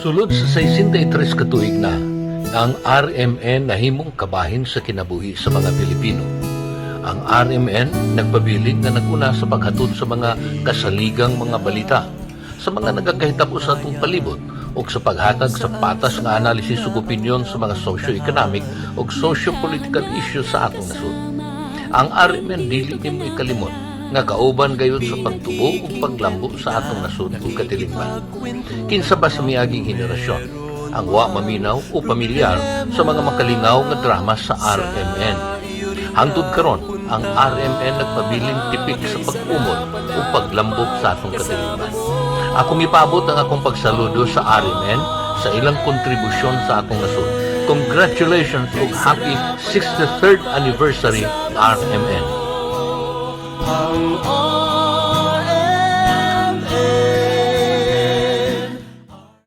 Sulod sa 63 ka tuig na nga ang RMN nahimong kabahin sa kinabuhi sa mga Pilipino. Ang RMN nagpabilin nga naguna sa paghatod sa mga kasaligang mga balita sa mga nagakahitabo sa atong palibot ug sa paghatag sa patas nga analisis ug opinyon sa mga socio-economic ug socio-political issues sa atong nasod. Ang RMN, dili nimo ikalimot nga kauban gayud sa pagtubo ug paglambo sa atong nasod ug katilingban. Kinsa ba sa miaging henerasyon ang wa maminaw o pamilyar sa mga makalingaw nga drama sa RMN? Hangtod karon, ang RMN nagpabiling tipik sa pag-umot ug paglambok sa atong katilingban. Akong ipabot ang akong pagsaludo sa RMN sa ilang kontribusyon sa atong nasod. Congratulations ug happy 63rd anniversary, RMN. Ang